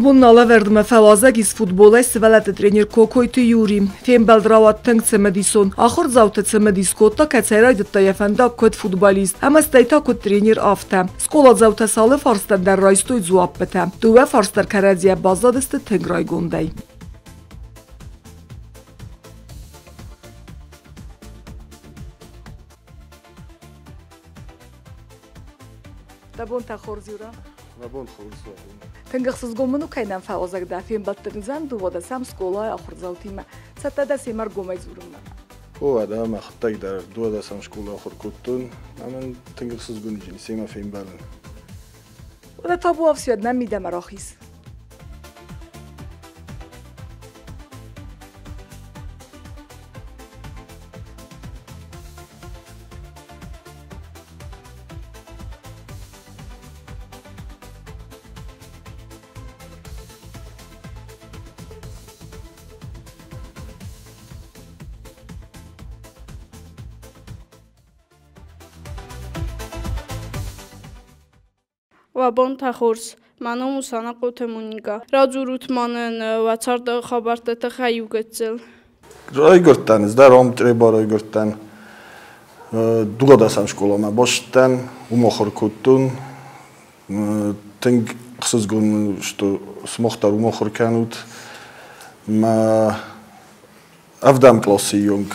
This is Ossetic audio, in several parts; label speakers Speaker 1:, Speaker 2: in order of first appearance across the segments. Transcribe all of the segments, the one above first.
Speaker 1: Абон нӕ алӕвӕрдмӕ фӕуазӕг ис футболӕй сывӕллӕтты тренер Кокойты Юри. Фембӕлд рауад тынг цымыдисон. Ахуырдзауты цымыдис кодта, кӕцӕй райдыдта йӕ фӕндаг куыд футболист, ӕмӕ стӕй та куыд тренер, афтӕ. Скъоладзаутӕ сӕ алы фарстӕн дӕр райстой дзуаппытӕ. Дыууӕ фарс дӕр кӕрӕдзийӕ баззадысты тынг райгондӕй. Дӕ бонтӕ хорз, Юра.
Speaker 2: Мӕ бон хорз у.
Speaker 1: Тынг ӕхсызгон мын у, кӕй нӕм фӕуазӕг дӕ фембӕлдты нызӕн дыууадӕсӕм скъолайы ахуырдзаутимӕ. Цӕттӕ дӕ семӕ ӕргомӕй дзурынмӕ?
Speaker 2: О, адӕм мӕхӕдӕг дӕр дыууадӕсӕм скъолайы ахуыр кодтон. Ӕмӕ тынг ӕхсызгон уыди семӕ фембӕлын.
Speaker 1: Уӕдӕ табуафсиад нӕм мидӕмӕ рахиз.
Speaker 3: Уӕ бонтӕ хорз! Мӕ ном у Санахъоты Моника. Радзурут мӕнӕн уӕ царды хабӕртты тыххӕй иу гыццыл.
Speaker 2: Райгуырдтӕн, ӕз дӕр ам Чъребайы райгуырдтӕн. Дыууадӕсӕм скъоламӕ бацыдтӕн, уым ахуыр кодтон. Тынг ӕхсызгон мын, что сымах дӕр уым ахуыр кӕнут. Мӕ ӕвдӕм къласы онг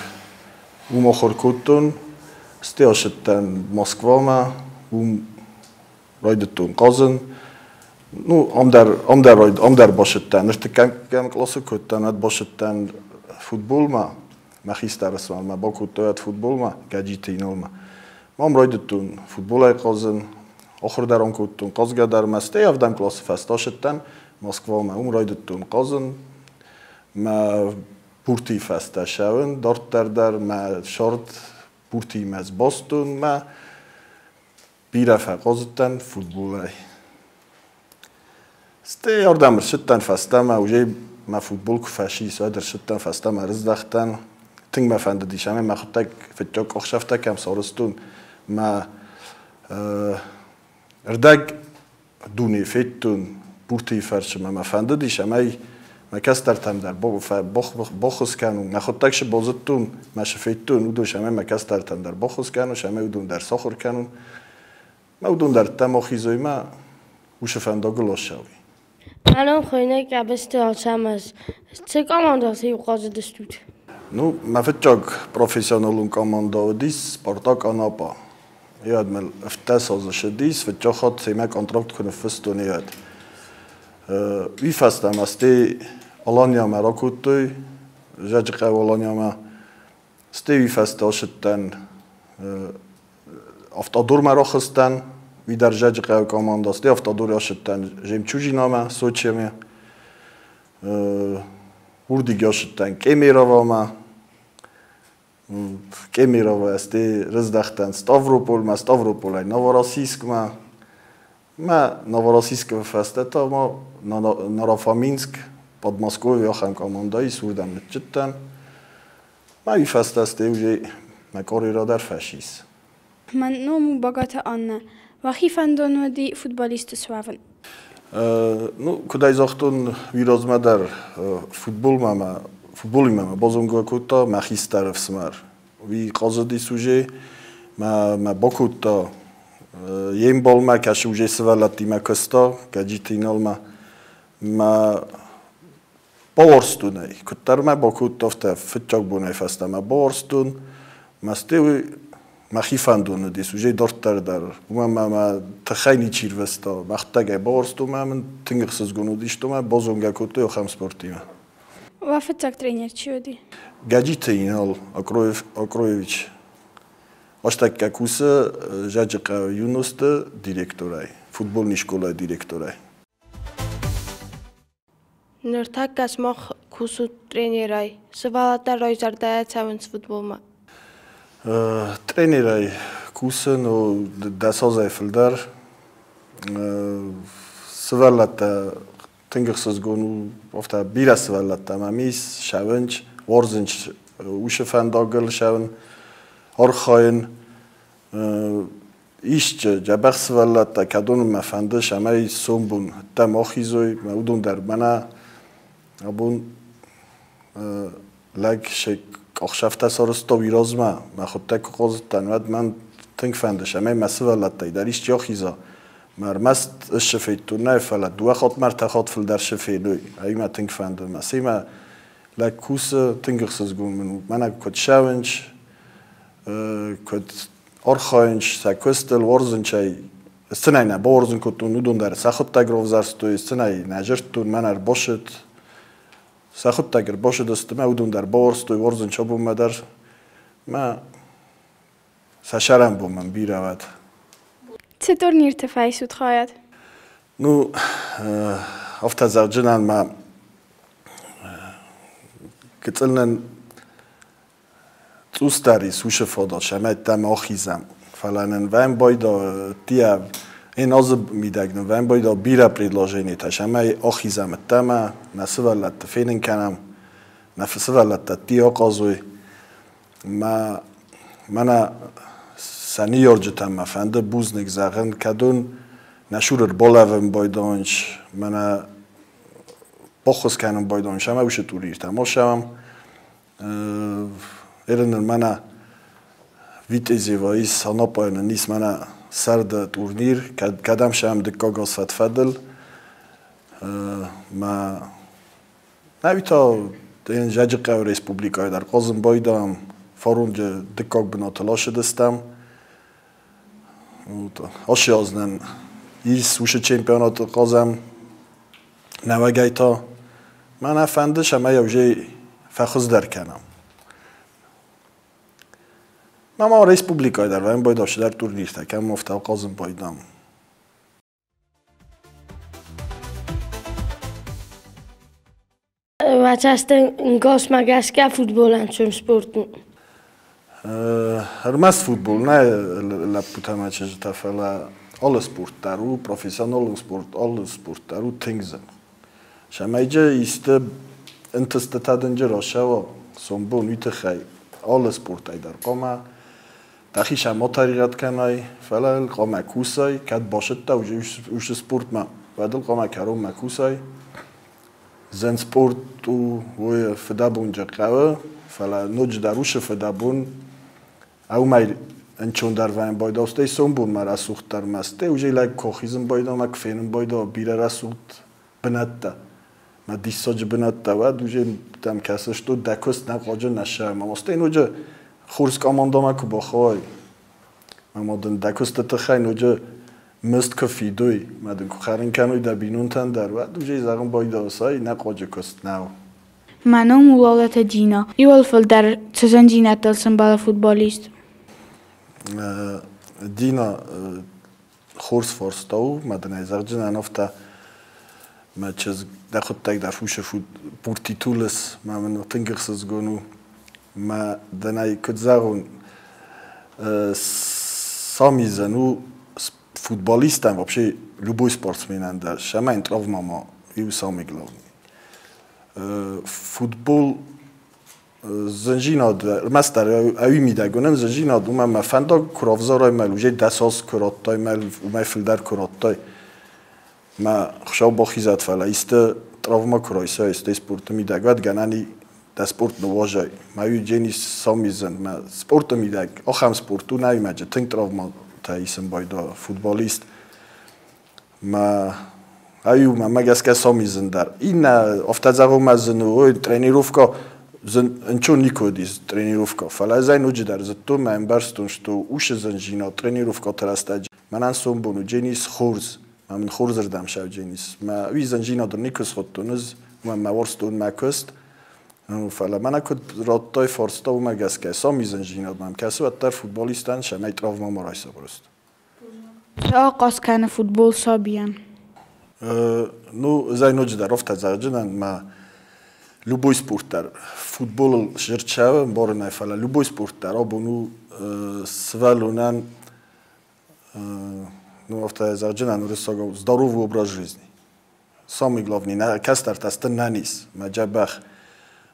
Speaker 2: уым ахуыр кодтон. Стӕй ацыдтӕн Москвамӕ, уым райдыдтон хъазын. Ну, ам дӕр бацыдтӕн. Ныртыккӕм къласы кодтӕн, уӕд бацыдтӕн футболмӕ. Мӕ хистӕр ӕфсымӕр мӕ бакодта уӕд футболмӕ, Гӕджиты Иналмӕ. Ам райдыдтон футболӕй хъазын, ахуыр дӕр ам кодтон, хъазгӕ дӕр мӕ. Стӕй ӕвдӕм къласы фӕстӕ ацыдтӕн Москвамӕ. Уым райдыдтон хъазын. Мӕ пуртийы фӕстӕ цӕуын дарддӕр дӕр мӕ сӕрд пуртиимӕ сбастон мӕ бирӕ фӕхъазыдтӕн футболӕй. Стӕй ардӕм ӕрцыдтӕн фӕстӕмӕ, уже мӕ футбол куы фӕцис, уӕд ӕрцыдтӕн фӕстӕмӕ, ӕрыздӕхтӕн. Тынг мӕ фӕндыдис ӕмӕ мӕхуыдтӕг фыццаг къухсӕфтӕ кӕм сарӕзтон, мӕ ӕрдӕг дуне федтон пуртийы фӕрцы мӕ фӕндыдис, ӕмӕ мӕ кӕстӕртӕм дӕр баххуыс кӕнон. Мӕхуыдтӕг цы базыдтон, мӕ цы федтон, уыдон ӕмӕ мӕ кӕстӕртӕн дӕр баххуыс кӕнон, ӕмӕ уыдон дӕр сахуыр кӕнон. Мӕ уыдон дӕр ӕддӕмӕ мӕ уыцы фӕндагыл ацӕуой.
Speaker 4: Мӕ ном хуыйны Къӕбысты Ацӕмӕз. Цы командӕты-иу хъазыдыстут?
Speaker 2: Ну, мӕ фыццаг профессионалон командӕ уыдис «Спартак» Анапа. Уӕд мыл 17 азы цыдис, фыццаг хатт семӕ контракт куы ныффыстон, уӕд. Уый фӕстӕ мӕ стӕй Аланиямӕ ракодтой, Зӕджыхъӕуы Аланиямӕ. Стӕй уый фӕстӕ ацыдтӕн Автодормӕ рахызтӕн, уый дӕр Зӕджыхъӕуы командӕ. Стӕй Автодоры ацыдтӕн Жемчужинамӕ, Сочимӕ. Уырдыгӕй ацыдтӕн Кемеровомӕ. Кемерово стӕй рыздӕхтӕн Ставрополмӕ, Ставрополӕй Новороссийскмӕ. Мӕ Новороссийскы фӕстӕ та ма Нарофоминск, Подмосковье ахӕм командӕ ис, уырдӕм ныццыдтӕн. Мӕ уый фӕстӕ стӕй уже мӕ карьерӕ дӕр фӕцис.
Speaker 5: Мӕ ном у Багаты Аннӕ. Уӕхи фӕндон уыди футболист суӕвын?
Speaker 2: Ну, куыд ӕй загътон, уый размӕ дӕр футболмӕ мӕ футболимӕ мӕ базонгӕ кодта мӕ хистӕр ӕфсымӕр. Уый хъазыдис уже, мӕ бакодта йе мбалмӕ, кӕцы уже сывӕллӕттимӕ куыста, Гӕджиты Иналмӕ. Мӕ бауарзтон ӕй. Куыддӕр мӕ бакодта, афтӕ фыццаг бонӕй фӕстӕмӕ бауарзтон. Мӕ стӕй уый мӕхи фӕндон уыдис, уже дарддӕр дӕр. Уымӕн мӕ мӕ тыххӕй ничи рвыста. Мӕхӕдӕг ӕй бауарзтон ӕмӕ мын тынг ӕхсызгон уыдис, мӕ базонгӕ кодтой ахӕм спортимӕ.
Speaker 5: Уӕ фыццаг тренер чи уыди?
Speaker 2: Гӕджиты Инал Акроевич. Астӕккӕ кусы Зӕджыхъӕуы Юносты директорӕй, футбольный школайы директорӕй.
Speaker 4: Ныртӕккӕ сымах кусут тренерӕй. Сывӕллӕттӕ райзӕрдӕйӕ цӕуынц футболмӕ?
Speaker 2: Тренерӕй кусын у 10 азӕй фылдӕр. Сывӕллӕттӕ тынг ӕхсызгон у, афтӕ бирӕ сывӕллӕттӕ мӕм ис, цӕуынц, уарзынц уыцы фӕндагыл цӕуын, архайын. Исчи дзӕбӕх сывӕллӕттӕ, кӕдоны мӕ фӕнды, цӕмӕй сомбон дӕм ахизой, мӕ уыдон дӕр мӕнӕ абон лӕг се къахсӕфтӕ сарӕзта уый размӕ, мӕхуыдтӕг куы хъазыдтӕн, уӕд мӕн тынг фӕнды, цӕмӕй мӕ сывӕллӕттӕй дӕр исчи ахиза. Мӕ ӕрмӕст ӕз федтон нӕ, фӕлӕ дыууӕ хатт ма ӕртӕ хатт фылдӕр цы феной, ай мӕ тынг фӕнды. Мӕ семӕ лӕг кусы, тынг ӕхсызгон мын у. Мӕнӕ куыд ссӕуынц, куыд архайынц сӕ куыстыл, уарзынц ӕй. Сценӕй нӕ бауарзын кодтон, уыдон дӕр сӕхуыдтӕг равзӕрстой, сценӕй нӕ зӕрдтон, мӕн ӕрбасыд. Сӕхуыдтӕг ӕрбасыдысты мӕ уыдон дӕр бауарзтой, уарзынц абонмӕ дӕр. Мӕ сӕ сӕрӕнбон мӕм бирӕ уӕд.
Speaker 5: Цы турнирты фӕисут хайад?
Speaker 2: Ну, афтӕ зӕгъджынӕн ма гыццыл нын цъус дӕр ис уыцы фадат, цӕмӕй дӕм ахизӕм. Фӕлӕ нын вӕм байда тиа эн азы мидӕг нын вӕм байда бирӕ предложениетӕ, цӕмӕй ахизӕм ӕддӕмӕ, нӕ сывӕллӕтты фенын кӕнӕм, нӕ сывӕллӕттӕ ти ахъазой. Мӕ мӕнӕ сӕ ныййарджытӕм мӕ фӕнды бузныг зӕгъын, кӕдон нӕ цур ӕрбалӕвын байдайынц, мӕнӕ баххуыс кӕнын байдайынц ӕмӕ уыцы турниртӕм ацӕуӕм. Ерын мӕнӕ Витезева ис, Анапайы нын ис мӕнӕ сӕрды турнир, кӕдӕм сӕм дыккаг аз фӕд-фӕдыл. Мӕ нӕ та Зӕджыхъӕуы республикӕйы дӕр хъазын байдайӕм, фаронджы дыккаг бынатыл ацыдыстӕм. Ацы аз нын ис уыцы чемпионаты хъазӕм нӕуӕгӕй та. Мӕнӕ фӕнды, цӕмӕй уже фӕхуыздӕр кӕнӕм. Мӕ ма республикӕйы дӕр вӕм байдав цыдӕр турниртӕ, кӕм афтӕ хъазын байдам.
Speaker 4: Уӕ цӕстӕнгасмӕ гӕсгӕ футбол ӕнцон спорт у?
Speaker 2: Ӕрмӕст футбол нӕ лӕппутӕ ӕмӕ чызджытӕ, фӕлӕ алы спорт дӕр у, профессионалон спорт, алы спорт дӕр у тынг зын. Цӕмӕйджы исты ӕнтыстытӕ дынджыр ацӕуа сомбон, уый тыххӕй алы спортӕй дӕр хъуамӕ дӕхи сӕ тӕригъӕд кӕнай, фӕлӕ йыл хъуамӕ кусай, кӕд басыдтӕ уыцы спортмӕ, уӕд ыл хъуамӕ кӕронмӕ кусай. Зын спорт у, уый фыдӕбонджы хъӕуы, фӕлӕ ноджыдӕр уыцы фыдӕбон ӕумӕй ӕнцондӕр вӕййын байдау, стӕй сомбонмӕ рӕсугъддӕр мӕ, стӕй уже лӕг куы ахизын байдау ӕмӕ куы фенын байдау бирӕ рӕсугъд бынӕттӕ, мӕ диссаджы бынӕттӕ, уӕд уже дӕм кӕсы, что дӕ куыст нӕ хъуаджы нӕ ссӕуы. Ӕмӕ стӕй ноджы хорз командӕмӕ куы бахауай, ӕмӕ дын дӕ куысты тыххӕй ноджы мызд куы фидой, мӕ дын куы хӕрын кӕной дӕ бинонтӕн дӕр, уӕд уже зӕгъын байдау, цай, нӕ хъуаджы куыст нӕу.
Speaker 5: Мӕ ном у Лалаты Дина. Иуыл фылдӕр цы зындзинӕдтыл сӕмбӕлы футболист?
Speaker 2: Дина хорз фарста у, мӕ дын ӕй зӕгъджынӕн афтӕ, мӕ чызг дӕхуыдтӕг дӕр фусы пурти тулыс, мӕ мын тынг ӕхсызгон у. Мӕ дын ӕй куыд зӕгъон, самизӕн у футболистӕн, вообще любой спортсменӕн дӕр, сӕмӕн травма ма иу самый главный. Футбол зынжинад, ӕрмӕстдӕр ӕви мидӕг уынын зынжинад, уымӕн мӕ фӕндаг куы равзарай мӕл, уже 10 аз куы радтай мӕл, уымӕй фылдӕр куы радтай. Мӕ Хуыцау бахизӕд, фӕлӕ исты травма куы райсай, исты спорты мидӕг, уӕд гӕнӕн и дӕ спорт ныууазай. Мӕ уый Дженис самизын, мӕ спорты мидӕг, ахӕм спорт у, нӕй мӕджы тынг травматӕ исын байда футболист. Мӕ ай у мӕ гӕсгӕ самизын дӕр. Иннӕ афтӕ зӕгъон мӕ зын у, ой, тренировка зын ӕнцон никуы уыдис тренировка, фӕлӕ ӕз ӕй ноджыдӕр зыдтон мӕ ӕмбӕрстон, что уыцы зынжинад тренировкӕты рӕстӕджы мӕнӕн сомбон у Дженис хорз, мӕ мын хорзырдӕм сӕу Дженис. Мӕ уый зынжинад никуы схуыдтон ӕз, уымӕн мӕ уарзтон мӕ куыст. Фӕлӕ мӕнӕ куыд радтай фарста, уымӕ гӕсгӕ сами зынжинад мӕм кӕсы, уӕддӕр футболистӕн сӕмӕй травма ма райса просто.
Speaker 5: Цы ахъаз кӕны футбол сабийӕн?
Speaker 2: Ну, ӕз ӕй ноджыдӕр афтӕ зӕгъджынӕн, мӕ любой спорт дӕр, футболыл зырчӕуы, ӕмбарын ӕй, фӕлӕ любой спорт дӕр абон у сывӕллонӕн, ну, афтӕ зӕгъджынӕн уырыссагау, здоровый образ жизни. Самый главный, нӕ кӕстӕртӕ сты нӕниз, мӕ дзӕбӕх.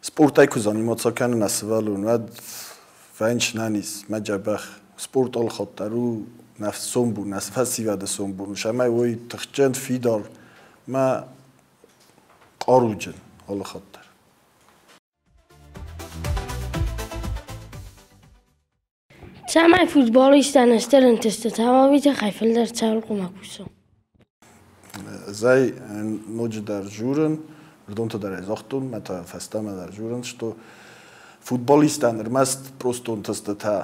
Speaker 2: Спортӕй куы заниматься кӕны нӕ сывӕллон, уӕд вӕййынц нӕниз, мӕ дзӕбӕх. Спорт алыхатт дӕр у Нӕ сомбон, нӕ фӕсивӕды сомбон, цӕмӕй уой тыхджын, фидар ӕмӕ хъаруджын алы хатт дӕр.
Speaker 4: Цӕмӕй футболисттӕн стыр ӕнтыстытӕ уа, уый тыххӕй фылдӕр цӕуыл хъуамӕ куса?
Speaker 2: Ӕз ноджыдӕр дзурын, рдонты дӕр ӕй загътон, мӕ та фӕстӕмӕ дӕр дзурын, что футболисттӕн ӕрмӕст просто ӕнтыстытӕ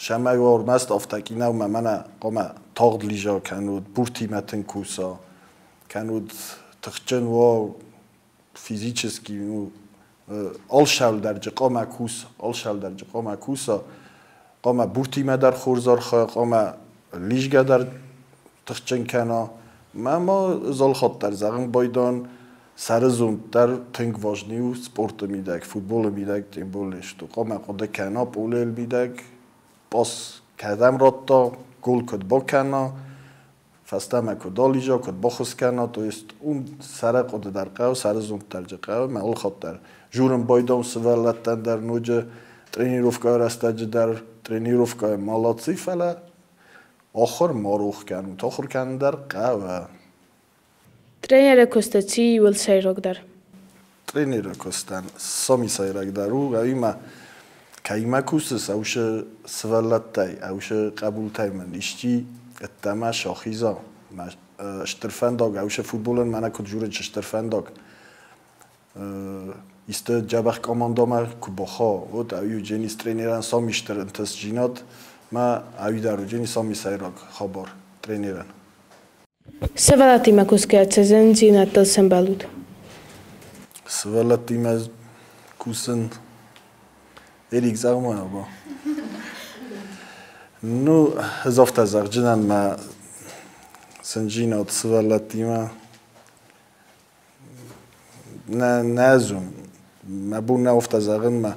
Speaker 2: цӕмӕй уа ӕрмӕст афтӕ кинаумӕ мӕнӕ хъуамӕ тагъд лиза кӕнут, буртимӕ тынг куса, кӕнут тыхджын уа физически, ну, алшӕлдӕрджы хъуамӕ куса, алшӕлдӕрджы хъуамӕ куса, хъуамӕ буртимӕ дӕр хорз архайа, хъуамӕ лизгӕ дӕр тыхджын кӕна. Мӕ ма алхатт дӕр зӕгъын байдайын, сӕрызонд дӕр тынг важный у спорты мидӕг, футболы мидӕг, тем более, что хъуамӕ хъуыды кӕна полейыл мидӕг, пас кӕдӕм радта, гол куыд бакӕна, фӕстӕмӕ куыд ализа, куыд баххуыс кӕна, то есть уым сӕры хъуыды дӕр хъӕуы, сӕрызонд дӕр хъӕуы, мӕ алхатт дӕр дзурын байдайын сывӕллӕттӕн дӕр ноджы тренировкӕйы рӕстӕджы дӕр, тренировкӕйы молодцы, фӕлӕ ахуыр ма рох кӕнут, ахуыр кӕнын дӕр хъӕуы.
Speaker 5: Тренеры куысты цы иууыл сӕйрагдӕр?
Speaker 2: Тренеры куыстӕн сами сӕйрагдӕр у, ӕви кӕимӕ кусыс, ӕусы сывӕллӕттӕй, ӕусы хъӕбултӕй мын исчи ӕддӕмӕ сахиза. Стыр фӕндаг, ӕусы футболӕн мӕнӕ куыд дзурынц стыр фӕндаг. Исты дзӕбӕх командӕмӕ куы баха, уӕд ӕви уыдзӕнис тренерӕн сами стыр ӕнтыстдзинад, мӕ ӕви дӕр уыдзӕни сами сӕйраг хабар тренерӕн.
Speaker 5: Сывӕллӕттимӕ кусгӕйӕ цы зындзинӕдтыл сӕмбӕлут?
Speaker 2: Сывӕллӕттимӕ кусын Эрик, зӕгъ-ма, ба. Ну, ӕз афтӕ зӕгъджынӕн мӕ зындзинад сывӕллӕттимӕ нӕ зонын. Мӕ бон нӕ афтӕ зӕгъын, мӕ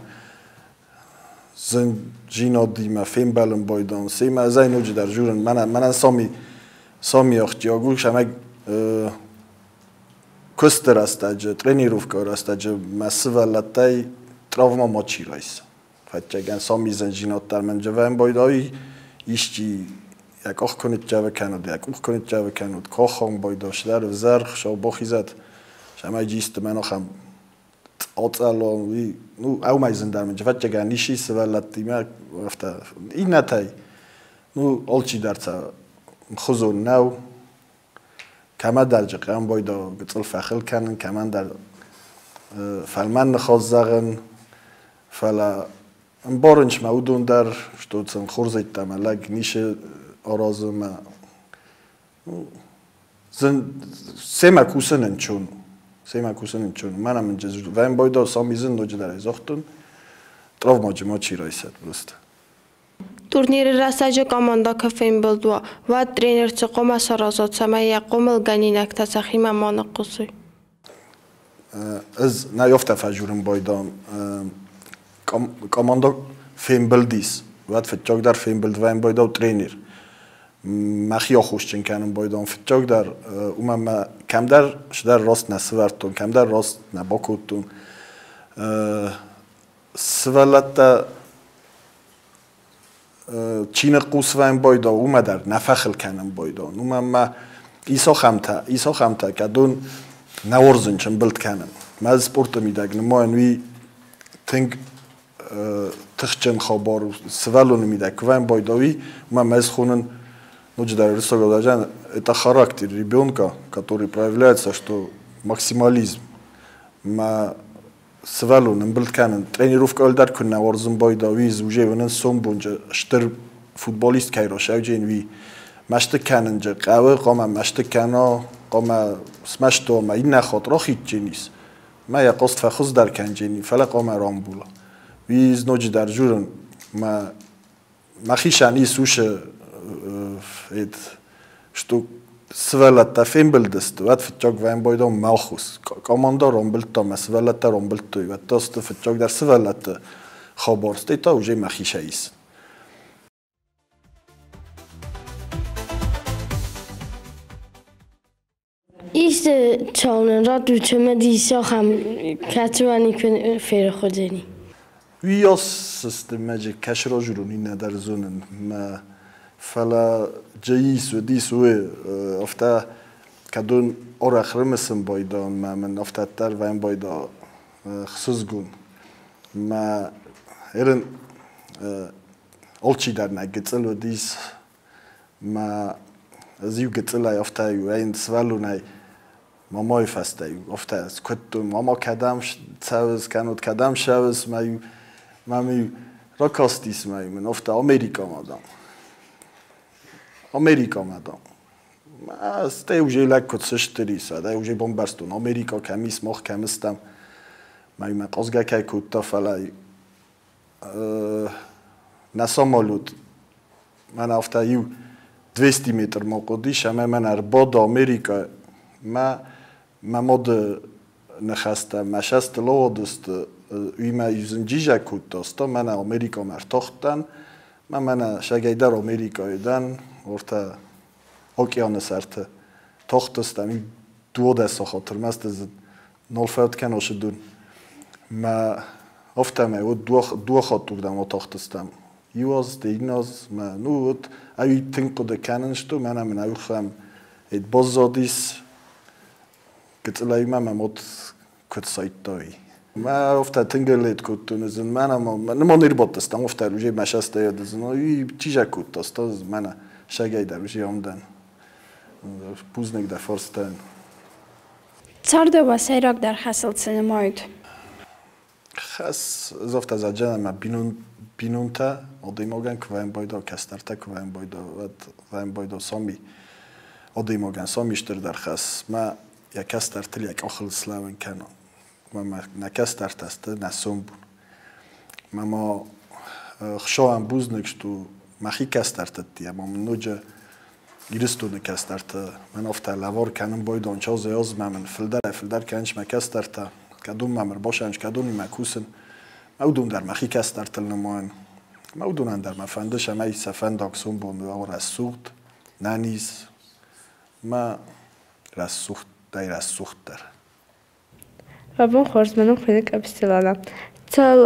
Speaker 2: зындзинадимӕ фембӕлын байдайын. Семӕ ӕз ӕй ноджыдӕр дзурын, мӕнӕн сами ахсджиаг у, цӕмӕй куысты рӕстӕджы, тренировкӕйы рӕстӕджы мӕ сывӕллӕттӕй травма мачи райса. Фӕтчегӕн сами зындзинад дӕр мын джевӕн байдайы, исчи йӕ къах куы ныццӕвы кӕнӕд, йӕ къух куы ныццӕвы кӕнӕд, кахӕн байда, цыдӕр ӕвзӕр Хуыцау бахизӕд, цӕмӕй исты мӕн ахӕм ацӕлон, уый, ну, ӕумӕй зындӕр мын фӕтчегӕн исчи сывӕллӕттимӕ афтӕ иннӕтӕй, ну, алчидӕр сӕ мхуызон нӕу, кӕмӕдӕр хъӕм байда гыццыл фӕхыл кӕнын, кӕмӕндӕр фӕлмӕн ныхас зӕгъын, фӕлӕ ӕмбарынц мӕ уыдон дӕр, что сын хорз ӕддӕмӕ лӕг ницы аразы мӕ семӕ кусын ӕнцон у. Семӕ кусын ӕнцон у. Мӕнӕ мын вӕн байда сами зын ноджыдӕр ӕй загътон, травмаджы мачи райсӕд просто.
Speaker 6: Турниры рӕстӕджы командӕ куы фембылд уа, уӕд тренер цы хъуамӕ сараза, цӕмӕй йӕ хъомылгӕнинӕгтӕ сӕхимӕ ма ныхъхъусой?
Speaker 2: Ӕз нӕ афтӕ фӕдзурын байдайын, командӕ фембылдис, уӕд фыццагдӕр фембылд вӕййын байдау тренер. Мӕхи аххосджын кӕнын байдайын фыццагдӕр, уымӕн мӕ кӕмдӕр цыдӕр раст нӕ сывӕрдтон, кӕмдӕр раст нӕ бакодтон. Сывӕллӕттӕ чи ныхъхъус вӕййын байдау, уымӕ дӕр нӕ фӕхыл кӕнын байдайын. Уымӕн мӕ ис ахӕмтӕ, кӕдон нӕ уарзын ӕмбылд кӕнын. Мӕ спорты мидӕг нымайын уый тынг тыхджын хабар у. Сывӕллоны мидӕг куы вӕййын байдау, уый, уымӕн мӕ ӕз хонын ноджыдӕр рысогӕлӕжӕн, это характер ребенка, который проявляется, что максимализм. Мӕ сывӕллон ӕмбылд кӕнын, тренировкӕйыл дӕр куы нӕ уарзын байдау, уый уже уынын сомбонджы стыр футболист кӕй рашӕуджен, уый. Мӕсты кӕнынджы хъӕуы, хъуамӕ мӕсты кӕна, хъуамӕ смӕсты уа, мӕ иннӕ хатт рахидджен ис. Мӕ йӕ хъаст фӕхуыздӕр кӕнджен, фӕлӕ хъуамӕ рамбула. Уый ноджыдӕр дзурын, мӕ мӕхицӕн ис уыцы что сывӕллӕттӕ фембылдысты, уӕд фыццаг вӕййын байдайын мӕ аххос. Командӕ рамбылдта, мӕ сывӕллӕттӕ рамбылдтой, уӕд та сты фыццагдӕр сывӕллӕтты хабар, стӕй та уже мӕхицӕй исын.
Speaker 4: Исты цӕуылнӕ радтут цымыдис ахӕм, кӕцы уӕ никуы ферох уыдзӕни?
Speaker 2: Уый ас сты мӕ кӕсыразурон иннӕ дӕр зонын. Мӕ Фӕлӕ джеис уыдис уый, афтӕ кӕдон арӕх рымысын байдан, мӕ мын афтӕ дӕр вӕййын байда хсызгон. Мӕ ерын алчидӕр нӕ гыццыл уыдис, мӕ ӕз иу гыццылӕй афтӕ иу ӕйын сывӕллонӕй мамайы фӕстӕ иу афтӕ скуыдтон, мама кӕдӕм цӕуыс, кӕннод кӕдӕм ссӕуыс, мӕ-иу мӕм-иу ракастис мӕ-иу мын афтӕ Америкӕмӕ, дам. Америкӕмӕ, дам. Стӕй уже лӕг куыд сыстыр ис, ӕдӕй уже бамбӕрстон, Америкӕ кӕм ис, мах кӕм стӕм. Мӕ-иу мӕ хъазгӕ кӕй кодта, фӕлӕ нӕ самолет мӕнӕ афтӕ иу 200 метрмӕ хъуыдис ӕмӕ мӕнӕ ӕрбады Америкӕ мӕ мӕ мады ныхӕстӕ мӕ сӕстыл ауадысты, уый мӕ иу зынджизӕг кодта, стӕй мӕнӕ Америкӕмӕ ӕртахтӕн, мӕ мӕнӕ сагӕй дӕр Америкӕйы дӕн, уӕртӕ океаны сӕрты тахтыстӕм, иу 12 сахат ӕрмӕст дзы нал фӕуд кӕн осыдун. Мӕ афтӕмӕй уыд дыууӕ хатт уырдӕм атахтыстӕм. Иу аз, иннӕ аз мӕ ну вот ӕви тынг хъуыды кӕнын сты, мӕнӕ мын ӕвхӕм эд баззадис, гыццылӕй мӕ мӕ мад куыд сайдта, Мӕ афтӕ тынг лет кодтон, ӕз мӕнӕ ма не рбадтыстӕм, афтӕ уже мӕ сӕстӕй ӕз чизӕг кодта, стӕй мӕнӕ сагӕй дӕр уже ам дӕн. Бузныг дӕ фарстӕн.
Speaker 7: Царды уӕ сӕйрагдӕр хӕсыл цы нымайут?
Speaker 2: Хӕс, ӕз афтӕ зӕгъдзӕн, ӕмӕ бинонтӕ адӕймагӕн куы вӕййын байда, кӕстӕртӕ куы вӕййын байда, уӕд вӕййын байда сами адӕймагӕн сами стырдӕр хӕс. Мӕ йӕ кӕстӕртыл йӕ къахыл слӕууын кӕна. Мӕ нӕ кӕстӕртӕ сты нӕ сомбон. Мӕ ма Хуыцауӕн бузныг, что мӕхи кӕстӕртӕ ӕмӕ мын ноджы Ирыстоны кӕстӕртӕ мӕн афтӕ лӕвар кӕнын байдон чазӕй-азмӕ мын фылдӕрӕй-фылдӕр кӕнынц мӕ кӕстӕртӕ, кӕдон мӕм ӕрбасӕнч, кӕдонимӕ кусын. Мӕ уыдон дӕр мӕхи кӕстӕртыл нымайын. Мӕ уыдонӕн дӕр мӕ фӕнды, цӕмӕй сӕ фӕндаг сомбон уа рӕсугъд, нӕниз, мӕ рӕсугъдтӕй рӕсугъддӕр.
Speaker 5: Уӕ бон хорз, мӕ ном хуыйны Къӕбысты Лана. Цал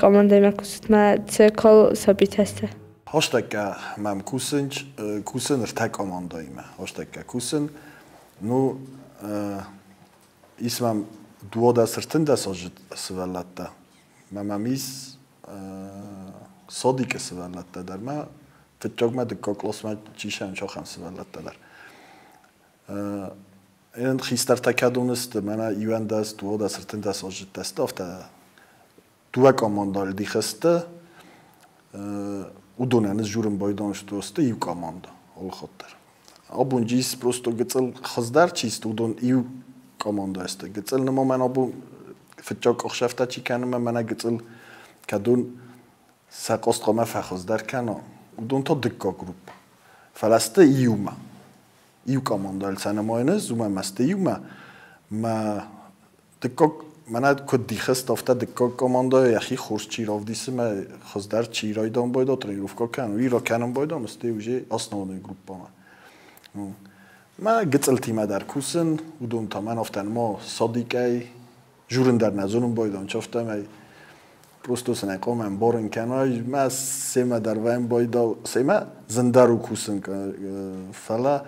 Speaker 5: командӕимӕ кусут мӕ цал сабитӕ сты?
Speaker 2: Хостӕккӕ мӕм кусынч, кусын ӕртӕ командӕимӕ. Хостӕккӕ кусын. Ну, ис мӕм 32 азы сывӕллӕттӕ. Мӕ мӕм ис садикы сывӕллӕттӕ дӕр. Мӕ фыццагмӕ дыккаг къласмӕ чи сӕнч, ахӕм сывӕллӕттӕ дӕр. Эн хистӕртӕ кӕдон сты, мӕнӕ 11, 12, 13 азы сты, афтӕ дыууӕ командӕйыл дих сты. Уыдонӕн ӕз дзурын байдон, что сты иу командӕ алыхатт дӕр. Абон ис просто гыццыл хуыздӕр чи сты, уыдон иу командӕ сты. Гыццыл нымӕ мӕн абон фыццаг ӕхсӕвтӕ чи кӕны, мӕ мӕнӕ гыццыл кӕдон сӕ къостхъомӕ фӕхуыздӕр кӕна, уыдон та дыккаг группа. Фӕлӕ сты иумӕ. Иу командӕйыл сӕ нымайын ӕз, уымӕ ӕмӕ сты иумӕ. Мӕ дыккаг мӕнӕ куыд дих сты, афтӕ дыккаг командӕйы йӕхи хорз чи равдисы мӕ хуыздӕр чи райдан байда, тренировкӕ кӕнын, уый ракӕнын байдан, сты уже основной группӕмӕ. Мӕ гыццылтимӕ дӕр кусын, уыдон та мӕн афтӕ нымӕ садикӕй, журын дӕр нӕ зонын байдан, афтӕмӕй просто сын ӕй хъуамӕ ӕмбарын кӕнай, мӕ семӕ дӕр вӕййын байда, семӕ зындӕр у кусын, фӕлӕ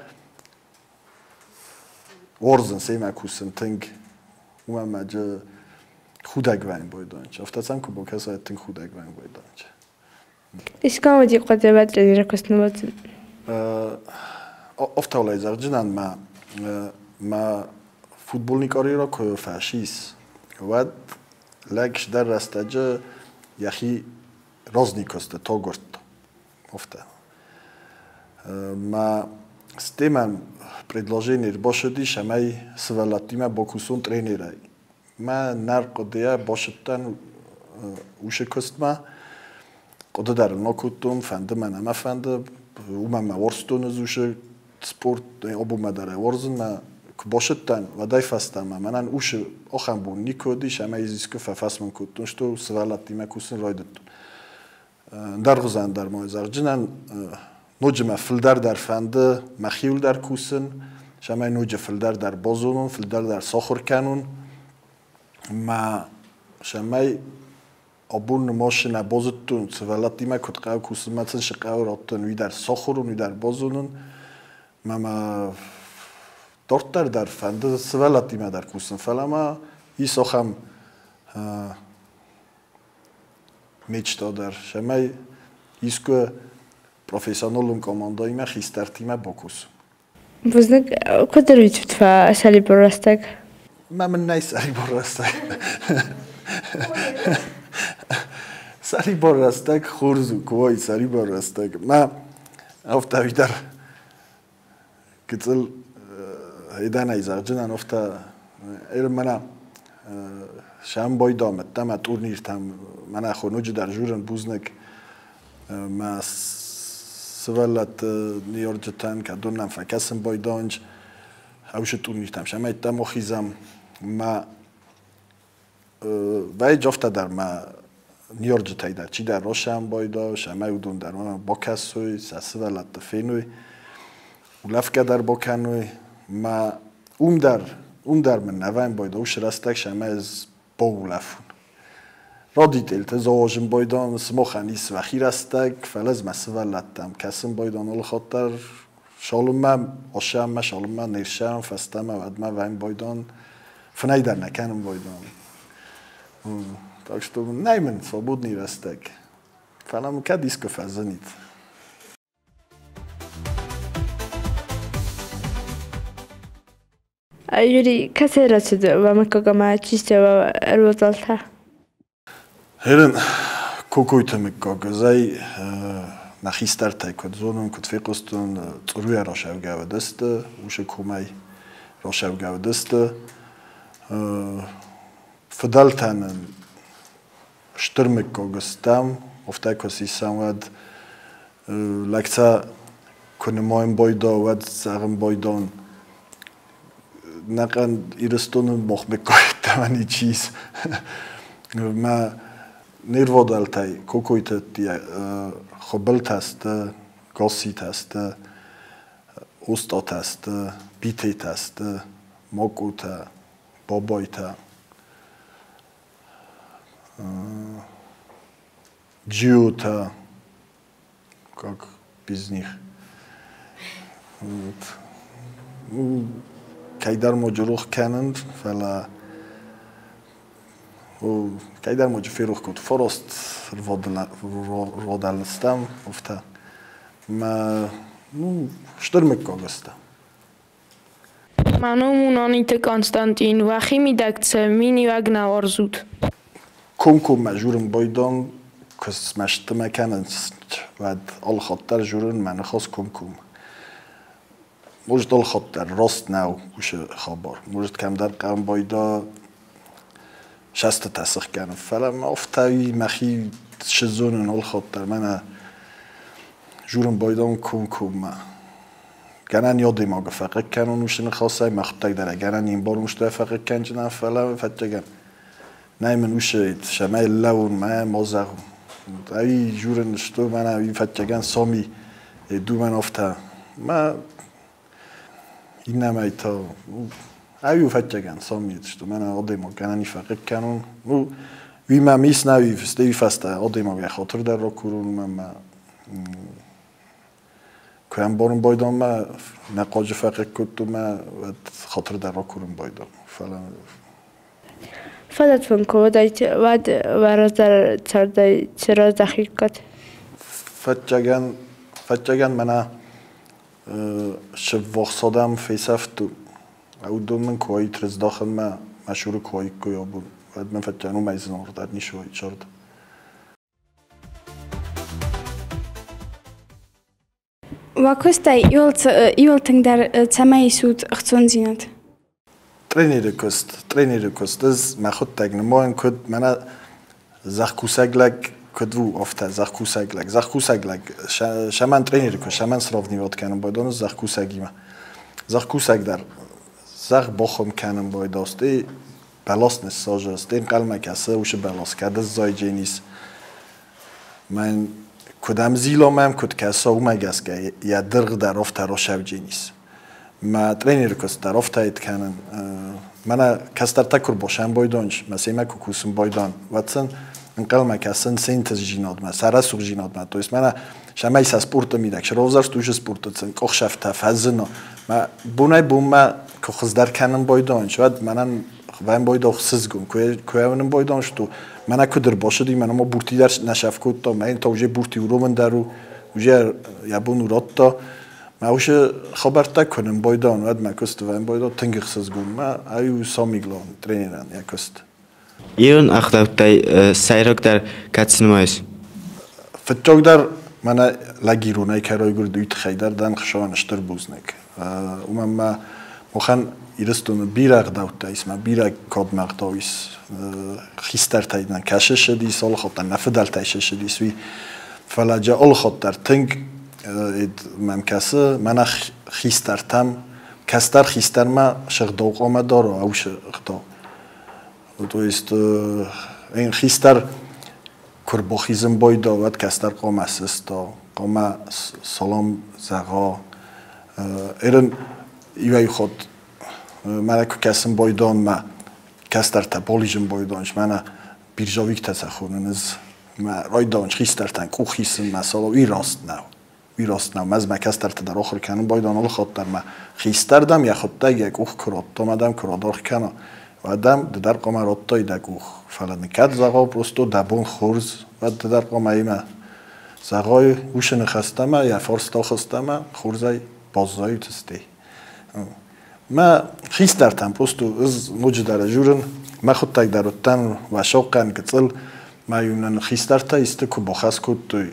Speaker 2: уарзын семӕ кусын тынг, уымӕн ӕмӕ джы худӕг вӕййын байданч. Афтӕ сӕм куы бакӕсай, тынг худӕг вӕййын байданч.
Speaker 5: Искӕмӕ хъуыдымӕ тренеры куыст ныууадзын?
Speaker 2: Афтӕ зӕгъджынӕн мӕ мӕ футбольный карьерӕ куы фӕсис, уӕд лӕг сдӕр рӕстӕджы йӕхи разникосты тогуырдта. Афтӕ. Мӕ стӕй мӕм предложение ӕрбацыдис, цӕмӕй сывӕллӕттимӕ бакусон тренерӕй. Мӕ нӕ хъуыдыйӕ бацыдтӕн уыцы куыстмӕ. Хъуыды дӕр ыл нӕ кодтон, фӕнды мӕ, нӕ мӕ фӕнды. Уымӕн мӕ уарзтон ӕз уыцы спорт, абонмӕ дӕр ӕй уарзын. Мӕ куы бацыдтӕн, уӕдӕй фӕстӕмӕ мӕнӕн уыцы ахӕм бон никуы уыдис, ӕмӕ ӕз искуы фӕфӕсмон кодтон, что сывӕллӕттимӕ кусын райдыдтон. Ӕндӕргъуызӕн дӕр ма зӕгъджынӕн, ноджы мӕ фылдӕр дӕр фӕнды мӕхиуыл дӕр кусын, цӕмӕй ноджы фылдӕр дӕр базонон, фылдӕр дӕр сахуыр кӕнон. Мӕ цӕмӕй Абон машинӕ базыдтон, сывӕллӕттимӕ куыд хъӕуы кусын, мӕ сын цы хъӕуы раттын, уый дӕр сахуыр уын, уый дӕр базонын. Мӕ мӕ дарддӕр дӕр фӕнды сывӕллӕттимӕ дӕр кусын, фӕлӕ ма ис ахӕм мечта дӕр, цӕмӕй искуы профессионалон командӕимӕ, хистӕртимӕ бакусын.
Speaker 5: Бузныг. Куыд ӕрвитут уӕ сӕрибар рӕстӕг?
Speaker 2: Мӕ мын нӕй сӕрибар рӕстӕг. Сӕрибар рӕстӕг хорз у, куы уай сӕрибар рӕстӕг. Мӕ афтӕ дӕр гыццыл эдӕнӕй зӕгъджынӕн афтӕ мӕнӕ сӕм байдамыдта мӕ турниртӕм мӕнӕ хоноджы дӕр журын бузныг мӕ сывӕллӕтты ныййарджытӕн, кӕдон нӕм фӕкӕсын байдайынц ӕвсы турниртӕм, сӕмӕйттӕм ахизӕм. Мӕ вӕййы афтӕ дӕр мӕ ныййарджытӕй дӕр чидӕр расӕм байда, сӕмӕй уыдон дӕр бакӕсой, сӕ сывӕллӕтты феной, улӕфгӕ дӕр бакӕной. Мӕ уым дӕр мын нӕ вӕййын байда, уыцы рӕстӕг сӕмӕй ӕз баулӕфун. Родителтӕ зоозын байдан, сымахӕн ис уӕхи рӕстӕг, фӕлӕ ӕз мӕ сывӕллӕттӕм кӕсын байдан алы хатт дӕр цалынмӕ асӕммӕ, цалынмӕ не рсӕм, фӕстӕмӕ уӕдмӕ вӕййын байдан, фынӕй дӕр нӕ кӕнын байдан. Так что нӕй мын свободный рӕстӕг. Фӕлӕ мын кӕд искуы фӕзынид.
Speaker 5: Юрий, кӕцӕй рацыд уӕ мыггаг ӕмӕ чи сты уӕ ӕрвадӕлтӕ?
Speaker 2: Херын Кокойты мыггаг ӕз мӕ хистӕртӕй куыд зонын, куыд фехъуыстон, Църуйӕ рацӕугӕ уыдысты, уыцы комӕй рацӕугӕ уыдысты. Фыдӕлтӕ нын стыр мыггаг стӕм, афтӕ куы сисӕм, уӕд лӕгтӕ куы нымайын байдаа, уӕд зӕгъын байдаын, нӕхъӕн Ирыстоны мах мыггаг йеддӕмӕ ничи ис. Мӕ не рвадӕлтӕй Кокойты Хуыбылтӕ сты, Гасситӕ сты, Остъатӕ сты, Битейтӕ сты, Макъотӕ, Бабайтӕ. Джиотӕ, как без них. Вот. Ну, кӕйдӕр моджы рох кӕнын, фӕлӕ кӕйдӕр моджы ферох кодта. Фараст рвадӕлыстӕм, афтӕ. Мӕ, ну, стыр мыггаг сты.
Speaker 3: Мӕ ном у Наниты Константин. Уӕхи мидӕг цы миниуӕг нӕ уарзут?
Speaker 2: Комкоммӕ журын байдан, куы смӕстымӕ кӕнынц, уӕд алыхатт дӕр журын мӕ ныхас комкоммӕ. Может, алыхатт дӕр раст нӕу уыцы хабар. Может, кӕмдӕр хъӕм байда сӕстытӕ сых кӕнын. Фӕлӕ мӕ афтӕ мӕхи сызонын алыхатт дӕр мӕнӕ журын байдан комкоммӕ. Гӕнӕн адӕймагы фӕхъыг кӕнон уыцы ныхасӕй, мӕхуыдтӕг дӕр гӕнӕн не мбарон уысты фӕхъыг кӕнджынӕн, фӕлӕ фӕттӕгӕн нӕй мын уыцы цӕмӕй лӕуун мӕ ма зӕгъун. Ӕви журын сты мӕнӕ ӕви фӕттӕгӕн соми ду мӕн афтӕ. Мӕ иннӕмӕй та ӕви фӕттӕгӕн соми сты мӕнӕ адӕймаг гӕнӕн фӕхъыг кӕнун. Ну, уый мӕм ис нӕ уый стӕй фӕстӕ адӕймагӕй хатыр дӕр ракурун мӕ куы ӕмбарын байдан мӕ нӕ хъуаджы фӕхъыг кодтон мӕ уӕд хатыр дӕр ракурын байдан. Фӕлӕ
Speaker 5: Фадат уын куы уыдаид, уӕд уӕ раздӕр цардӕй цы раздӕхиккат?
Speaker 2: Фӕттӕгӕн мӕнӕ сыввахс адӕм фесӕфт, уыдон мын куы уаид рыздахынмӕ мӕ цуры куы уаиккой абон, уӕд мын фӕттӕн уымӕй зынаргъдӕр ницы уаид царды.
Speaker 7: Уӕ куыстӕй иуыл тынгдӕр цӕмӕй исут ӕхцондзинад?
Speaker 2: Тренеры куыст, тренеры куыст. Ӕз мӕхуыдтӕг нымайын, куыд мӕнӕ зӕхкусӕг лӕг куыд у, афтӕ зӕхкусӕг лӕг. Зӕхкусӕг лӕг, сӕмӕн тренеры куыст, сӕмӕн сравнивать кӕнын байдон зӕхкусӕгимӕ. Зӕхкусӕг дӕр зӕхх бахуым кӕнын байда, стӕй бӕлас ныссазы, стӕй ӕнхъӕлмӕ кӕсы уыцы бӕлас, кӕд сзайдженис. Мӕн куыд ӕмзила мӕм, куыд кӕса, уымӕ гӕсгӕ йӕ дыргъ дӕр афтӕ расӕвдженис. Мӕ тренеры куыст дӕр афтӕ кӕнын. Мӕнӕ кӕстӕртӕ куы рбасӕм байдонч, мӕ семӕ куы кусын байдан, уӕд сын ӕнхъӕлмӕ кӕсын се нтыстдзинадмӕ, сӕ рӕсугъддзинадмӕ. То есть мӕнӕ цӕмӕй сӕ спорты мидӕг се равзӕрст уыцы спорты сын къухсӕфтӕ фӕзына. Мӕ бонӕй-бонмӕ куы хуыздӕр кӕнын байдайынц, уӕд мӕнӕн вӕм байдал хсызгон, куы ӕвнын байдайынц, то мӕнӕ куыд ӕрбацыди, мӕнӕ ма бурти дӕр нӕ сӕф кодта, мӕ йын та уже бурти уромын дӕр у, уже йӕ бон урадта. Мӕ уыцы хабӕрттӕ куы нын байдайын, уӕд мӕ куыст вӕм байдал тынг ӕхсызгон. Мӕ ай у самиглон тренерӕн йӕ куыст.
Speaker 8: Ирон ӕгъдӕуттӕй сӕйрагдӕр кӕцы нымайыс?
Speaker 2: Фыццагдӕр мӕнӕ лӕг иронӕй кӕй райгуырд, уый тыххӕй дӕр дӕн Хуыцауӕн стыр бузныг. Уымӕн мӕ махӕн Ирыстоны бирӕ ӕгъдӕуттӕ ис, мӕ бирӕ кадмӕ ӕгъдау ис. Хистӕртӕй нӕ кӕсы ссыдис, алы хатт дӕр нӕ фыдӕлтӕй ссыдис, уый. Фӕлӕ джа алы хатт дӕр тынг мӕм кӕсы, мӕнӕ хистӕртӕм, кӕстӕр хистӕрмӕ сыгъдау хъуамӕ дара, ӕусы ӕгъдау. То есть ин хистӕр куы рбахизын байдаа, уӕд кӕстӕр хъуамӕ сыста, хъуамӕ салам зӕгъа. Эрин иуӕй хатт мӕнӕ куы кӕсын байдаон, мӕ кӕстӕртӕ бализын байдаон, мӕнӕ биржавиктӕ сӕ хонын ӕз. Мӕ райдаон хистӕртӕн къух исын, мӕ салам, уый раст нӕу. Уый раст нӕу. Мӕз мӕ кӕстӕртӕ дӕр ахуыр кӕнын байдайон алы хатт дӕр мӕ хистӕр дӕм йӕхуыдтӕг йӕ къух куы радта, мӕ дӕм куы радаргъ кӕна, уӕд дӕм ды дӕр хъуамӕ радтай дӕ къух. Фӕлӕ дын кӕд зӕгъа просто дӕ бон хорз, уӕд ды дӕр хъуамӕ имӕ зӕгъай усы ныхӕстӕ мӕ, йӕ фарст ахӕстӕ мӕ хорзӕй баззайут стӕй. Мӕ хистӕртӕн просто ӕз ноджыдӕр ӕзурын, мӕхуыдтӕг дӕр уыдтӕн уӕсохъӕн гыццыл, мӕ иу нын хистӕртӕ исты куы бахӕс кодтой,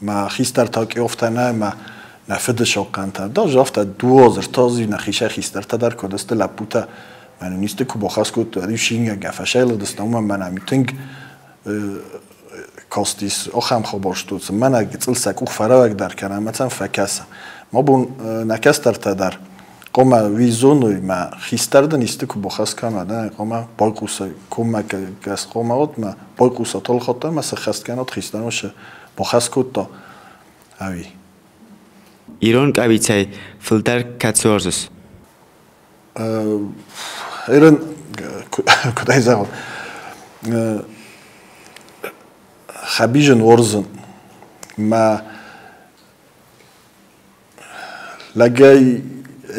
Speaker 2: мӕ хистӕртӕ къёфтӕ нӕ мӕ нӕ фыды сохъхъантӕ. Даже афтӕ дуозыртози нӕхицӕй хистӕртӕ дӕр куыд сты лӕппутӕ, мӕнӕн исты куы бахӕс кодтой, уӕд-иу сингӕнгӕ фӕсӕйлыдысты, уымӕн мӕнӕ тынг кастис ахӕм хабар что мӕнӕ гыццыл сӕ къух фӕрӕуӕгдӕр кӕна ӕмӕ сӕм фӕкӕса. Мӕ бон нӕ кӕстӕртӕ дӕр хъуамӕ уый зоной, мӕ хистӕр дын исты куы бахӕс кӕна, дӕ хъуамӕ байхъуса коммӕ гӕс хъуамӕ уӕд мӕ байхъуса толхатта ӕмӕ сӕххӕст кӕнӕд хистӕр ус бахӕс кодта ӕви.
Speaker 8: Ирон къӕбицӕй фылдӕр кӕцы уарзыс?
Speaker 2: Ирон, куыд ӕй зӕгъон, хӕбизын уарзын. Мӕ лӕгӕй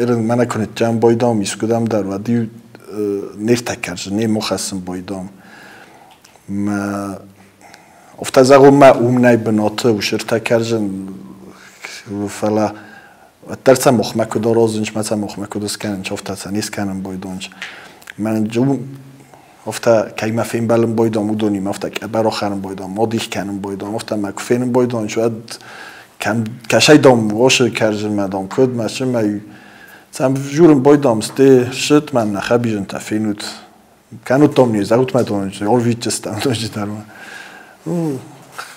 Speaker 2: ирон мӕнӕ куы ныддӕн байдам искуыдӕм дӕр, уӕд-иу не ртӕккӕрзы, не мохӕссын байдам. Мӕ афтӕ зӕгъон, мӕ уым нӕй бынаты ус ӕртӕкӕрзын, фӕлӕ уӕддӕр сӕ мохмӕ куыд аразынц, мӕ сӕ мохмӕ куыд скӕнынц, афтӕ сӕ не скӕнын байдонц. Мӕнӕн афтӕ кӕимӕ фембӕлын байдам, уыдонимӕ афтӕ къӕбӕр ахӕрын байдам, адих кӕнын байдам, афтӕ мӕ куы фенын байдонц, уӕд кӕм кӕсӕй дам уосы кӕрзынмӕ дам куыд мӕ сымӕ сӕм журын байдам, сте сыт мӕм нӕ хӕбизынтӕ фенут. Кӕнут дам не зӕгъут мӕ дам, орвитджыстӕм ноджыдӕр.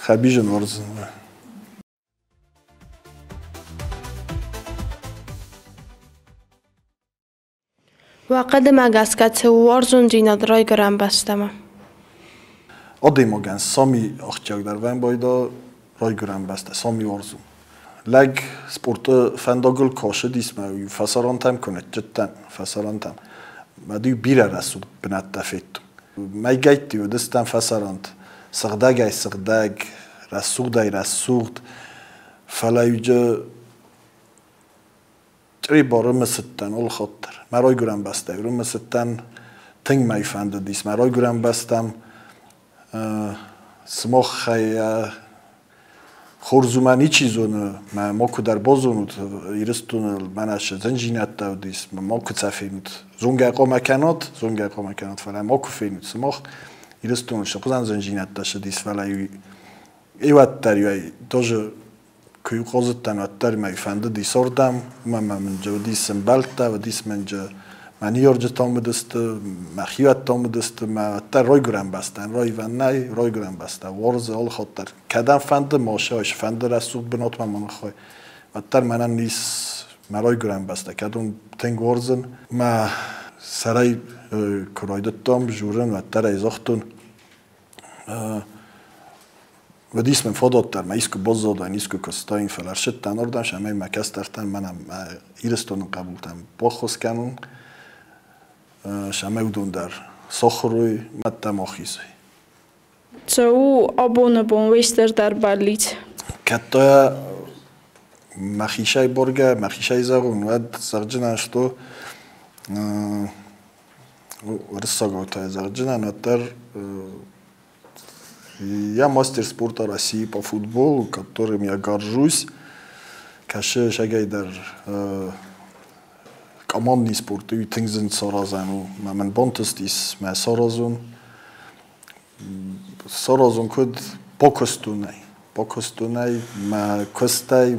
Speaker 2: Хӕбизын уарзын.
Speaker 6: Уӕ хъуыдымӕ гӕсгӕ цы у уарзондзинад райгуырӕн бӕстӕмӕ?
Speaker 2: Адӕймагӕн сами ахсджиагдӕр вӕн байда райгуырӕн бӕстӕ, сами уарзун. Лӕг спорты фӕндагыл кӕсыдис мӕ фӕсарӕнтӕм куы ныццыдтӕн, фӕсарӕнтӕм, мӕ бирӕ рӕсугъд бынӕттӕ федтон. Мӕйгӕйтты уыдыстӕм фӕсарӕнт, сыгъдӕгӕй сыгъдӕг, рӕсугъдӕй рӕсугъд, фӕлӕ Чърибары мысыдтӕн алы хатт дӕр. Мӕ райгуырӕн бӕстӕйы рымысыдтӕн, тынг мӕ фӕндыдис мӕ райгуырӕн бӕстӕм. Сымахӕй хорз уымӕ ничи зоны, мӕ макуы дӕр базонут, Ирыстоны мӕнӕ цы зындзинӕдтӕ уыдис, макуы сӕ фенут. Зонгӕ хъуамӕ кӕнат, зонгӕ хъуамӕ кӕнат, фӕлӕ макуы фенут сымах. Ирыстоны цы хуызӕн зындзинӕдтӕ цыдис, фӕлӕ иуӕддӕр иуӕй тоже куы хъазыдтӕн, уӕддӕр мӕ фӕндыдис ардӕм, уымӕн ӕмӕ мын уыдис ӕмбӕлттӕ, уыдис мын мӕ ныййарджытӕм уыдысты, мӕ хиуӕттӕм уыдысты, мӕ уӕддӕр райгуырӕн бӕстӕн раивӕн нӕй, райгуырӕн бӕстӕ уарзы алы хатт дӕр. Кӕдӕм фӕнды ма сӕ, фӕнды рӕсугъд бынатмӕ ма ныххой, уӕддӕр мӕнӕн ис мӕ райгуырӕн бӕстӕ, кӕд уым тынг уарзын. Мӕ сӕрӕй куы райдыдтам журын, уӕддӕр ӕй загътон, уыдис мын фадат дӕр, мӕ искуы баззадаин, искуы куыстаин, фӕлӕ ӕрсыдтӕн ардӕм, цӕмӕй мӕ кӕстӕртӕн, мӕнӕ мӕ Ирыстоны хъӕбултӕн баххуыс кӕнон, цӕмӕй уыдон дӕр Сахуыр уой, мӕдтӕм ахизой.
Speaker 3: Цы у абоны бон уе стырдӕр бӕллиц?
Speaker 2: Кӕд та мӕхицӕй боргӕ, мӕхицӕй зӕгъун, уӕд зӕгъдзынӕн, что уырыссагау та зӕгъдзынӕн, уӕддӕр я мастер спорта России по футболу, которым я горжусь. Кӕсы сӕгӕй дӕр командный спорт уый тынг зын саразӕн у. Мӕ мын бантыстис мӕ саразун. Саразун куыд бакуыстонӕй. Бакуыстонӕй, мӕ куыстӕй,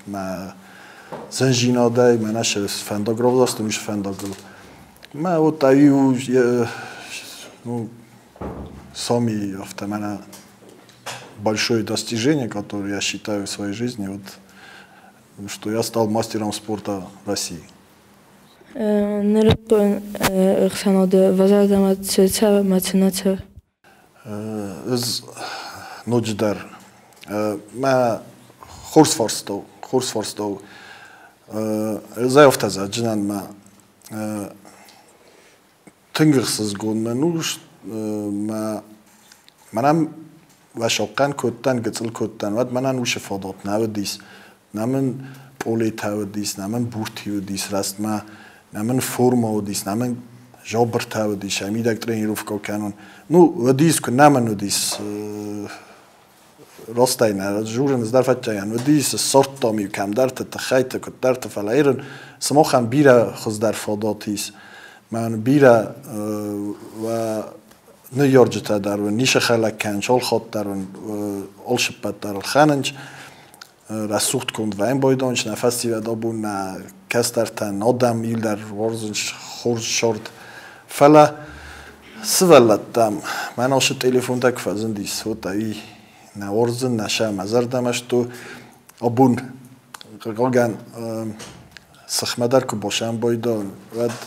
Speaker 2: мӕ зынзинадӕй, мӕнӕ фӕндаг равзӕрстон уыцы фӕндагыл. Мӕ вот ай у, ну, сами афтӕ мӕнӕ большое достижение, которое я считаю в своей жизни, вот, что я стал мастером спорта России.
Speaker 5: Нырыккон ӕхсӕнады уӕ зӕрдӕмӕ цы цӕуы ӕмӕ цы нӕ цӕуы?
Speaker 2: Ӕз ноджыдӕр мӕ хорз фарста у, хорз фарста у. Ӕз ӕй афтӕ зӕгъдзынӕн, мӕ тынг ӕхсызгон мӕн у, мӕ мӕнӕн уӕсахъхъӕн кодтан, гыццыл кодтан, уӕд мӕнӕн уыцы фадат нӕ уыдис. Нӕ мын пъолетӕ уыдис, нӕ мын бурти уыдис рӕстмӕ, нӕ мын форма уыдис, нӕ мын жабыртӕ уыдис, мидӕг тренировкӕ кӕнон. Ну, уыдис, куы нӕ мын уыдис, растӕй нӕ журын ӕз дӕр фӕччайӕн уыдис, ссардтам-иу кӕмдӕрты, тыххӕйты, куыддӕрты, фӕлӕ ирын сымахӕн бирӕ хуыздӕр фадат ис. Мӕн бирӕ ныййарджытӕ дӕр уын ницы хӕлӕг кӕнынц, алхатт дӕр уын алцыппӕт дӕр ӕлхӕнынц. Рӕсугъд конд вӕййын байдайынц нӕ фӕсивӕд абон нӕ кӕстӕртӕн, адӕм иуылдӕр уарзынц хорз сӕрд. Фӕлӕ сывӕллӕттӕм мӕн ацы телефонтӕ куы фӕзындис, уӕд ӕй нӕ уарзын, нӕ сӕ мӕ зӕрдӕмӕ сты. Абон, хъыгагӕн, сыхмӕ дӕр куы басӕмбайдон, уӕд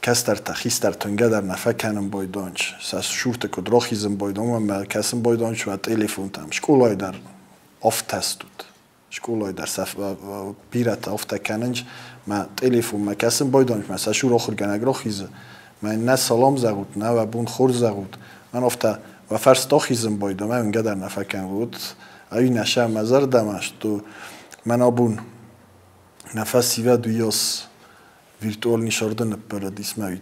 Speaker 2: кӕстӕртӕ, хистӕртӕ уынгӕ дӕр нӕ фӕкӕнын байдайынц. Сӕ сурты куыд рахизын байдайын, уымӕ кӕсын байдайынц уӕ телефонтӕм. Скъолайы дӕр афтӕ стут. Скъолайы дӕр сӕ бирӕтӕ афтӕ кӕнынц, мӕ телефонмӕ кӕсын байдайынц, мӕ сӕ сур ахуыргӕнӕг рахизы. Мӕ нӕ салам зӕгъут, нӕ уӕ бон хорз зӕгъут. Мӕн афтӕ уӕ фӕрсты ахизын байдайын, мӕ уынгӕ дӕр нӕ фӕкӕнын. Вот ӕви нӕ сӕ мӕ зӕрдӕмӕ, что мӕн абон нӕ фӕсивӕд уыйас виртуальный сӕрды ныппӕрыдис мӕ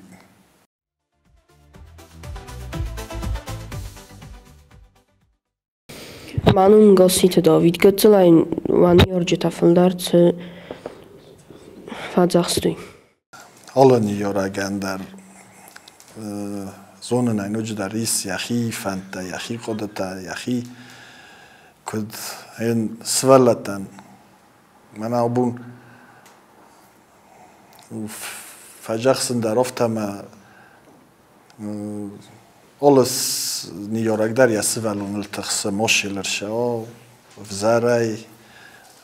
Speaker 4: Мӕ ном Гасситы Давид. Гыццылӕй уӕ ныййарджытӕ фылдӕр цы фӕдзӕхстой?
Speaker 2: Алы ныййарӕгӕн дӕр зонынӕй ноджыдӕр ис йӕхи фӕндтӕ, йӕхи хъуыдытӕ, йӕхи куыд йын сывӕллӕттӕн. Мӕнӕ абон фӕдзӕхсын дӕр афтӕ мӕ алы ныййарӕг дӕр йӕ сывӕллоныл тыхсы, машинӕ рсӕуа, ӕвзӕрӕй,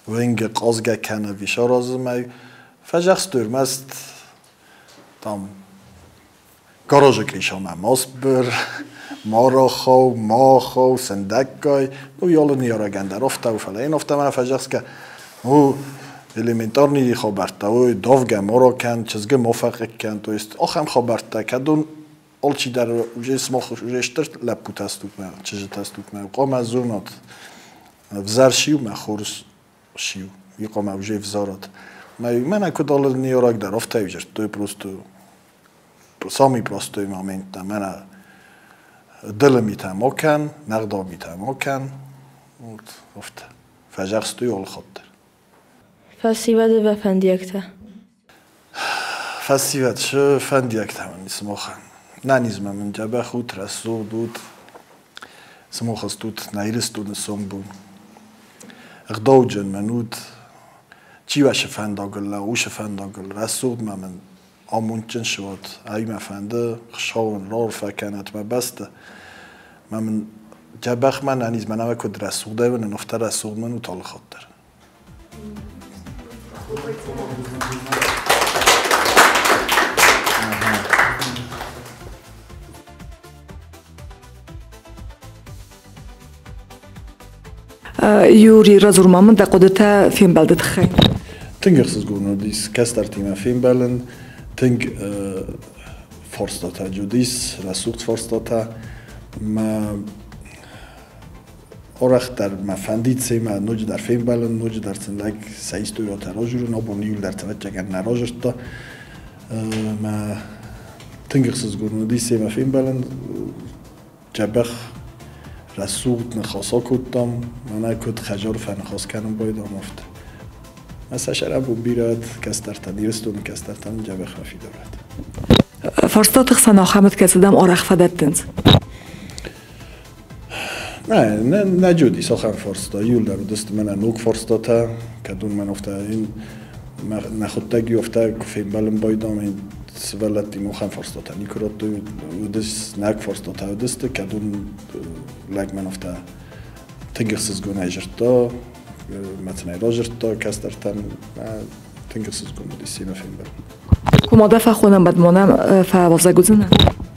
Speaker 2: уынгы хъазгӕ кӕны ӕви саразы мӕ фӕдзӕхстой ӕрмӕст там гаражы къисамӕ ма сбыр, ма рахау, ма ахау, сындӕггай. Ну, алы ныййарӕгӕн дӕр афтӕ у, фӕлӕ йын афтӕ мӕ фӕдзӕхсгӕ, ну, элементарный хабӕрттӕ, ой, давгӕ ма ракӕн, чызгы ма фӕхъыг кӕн, то есть ахӕм хабӕрттӕ, кӕд уын алчидӕр уже сымах уже стыр лӕппутӕ стут мӕ, чызджытӕ стут мӕ, хъуамӕ зонат, ӕвзӕр сиу мӕ хорз сиу, уый хъуамӕ уже ӕвзарат. Мӕнӕ куыд алы ныййарӕг дӕр афтӕ ӕвзӕрдтой просто самый простой момент мӕнӕ дылы митӕ ма кӕн, нӕгъдау митӕ ма кӕн, вот афтӕ. Фӕдзӕхстой алы хатт дӕр.
Speaker 5: Фӕсивӕды уӕ фӕндиӕгтӕ?
Speaker 2: Фӕсивӕд цы фӕндиӕгтӕ мын сымахӕн? Нӕнизмӕ мын дзӕбӕх ут, рӕсугъд ут, сымах стут нӕ Ирыстоны сомбон. Ӕгъдауджын мын ут, чи уӕ цы фӕндагыл лӕууы, уыцы фӕндагыл рӕсугъд ма мын амондджын суат. Ай мӕ фӕнды, Хуыцау уын раарфӕ кӕнӕт мӕ бӕсты. Мӕ мын дзӕбӕх мӕ нӕниз мӕнӕ мӕ куыд рӕсугъдӕй уынын, афтӕ рӕсугъд мын ут алы хатт дӕр.
Speaker 1: Юрий, радзур-ма мын дӕ хъуыдытӕ фембӕлды тыххӕй.
Speaker 2: Тынг ӕхсызгон уыдис кӕстӕртимӕ фембӕлын, тынг Фарстатӕ уыдис, рӕсугъд фарстатӕ. Мӕ арӕхдӕр мӕ фӕндид семӕ ноджыдӕр фембӕлын, ноджыдӕр сын лӕг сӕ историятӕ разурын, абон иуылдӕр ӕвӕццӕгӕн нӕ разырдта. Мӕ тынг ӕхсызгон уыдис семӕ фембӕлын. Дзӕбӕх рӕсугъд ныхас акодтам, мӕнӕ куыд хӕдзары фӕныхас кӕнын байдам, афтӕ. Мӕ сӕ сӕрӕбон бирӕ уыд кӕстӕртӕн, Ирыстоны кӕстӕртӕн дзӕбӕх мӕ фидар уӕд.
Speaker 1: Фарстаты хсӕн ахӕм уыд, кӕцыдӕм арӕх фӕдӕттынц?
Speaker 2: Нӕ, нӕ, нӕ уыдис ахӕм фарста. Иуылдӕр уыдысты мӕнӕ ног фарстатӕ, кӕд уын мӕн афтӕ нӕхуыдтӕг-иу афтӕ куы фембӕлын байдам, сывӕллӕттимӕ ахӕм фарстатӕ никуы радтой. Уыдыс нӕг фарстатӕ уыдысты, кӕд уын лӕг мӕн афтӕ тынг ӕхсызгонӕй зырдта, мӕ цынӕй разырдта кӕстӕртӕн, тынг ӕхсызгон уыдис семӕ фембӕлын.
Speaker 1: Куы ма дӕ фӕхонӕм, бадмонӕм фӕуалдзӕг уыдзынӕ?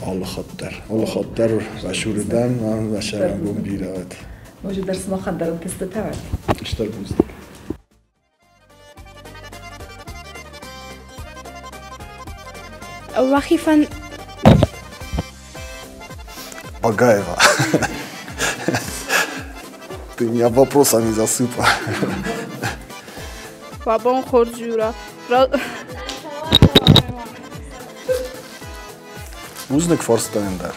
Speaker 2: Алы хатт дӕр. Алы хатт дӕр рӕсугъд дӕн, рӕсӕрӕнбон бирӕ уӕд.
Speaker 1: Ноджыдӕр сымахӕн дӕр ӕнтыстытӕ уӕд.
Speaker 2: Стыр бузныг.
Speaker 5: Уӕхи фӕн...
Speaker 2: Багаева. Ты меня вопросами засыпал.
Speaker 3: Уӕ бон хорз, Юра.
Speaker 2: Бузныг фарстайӕн дӕр.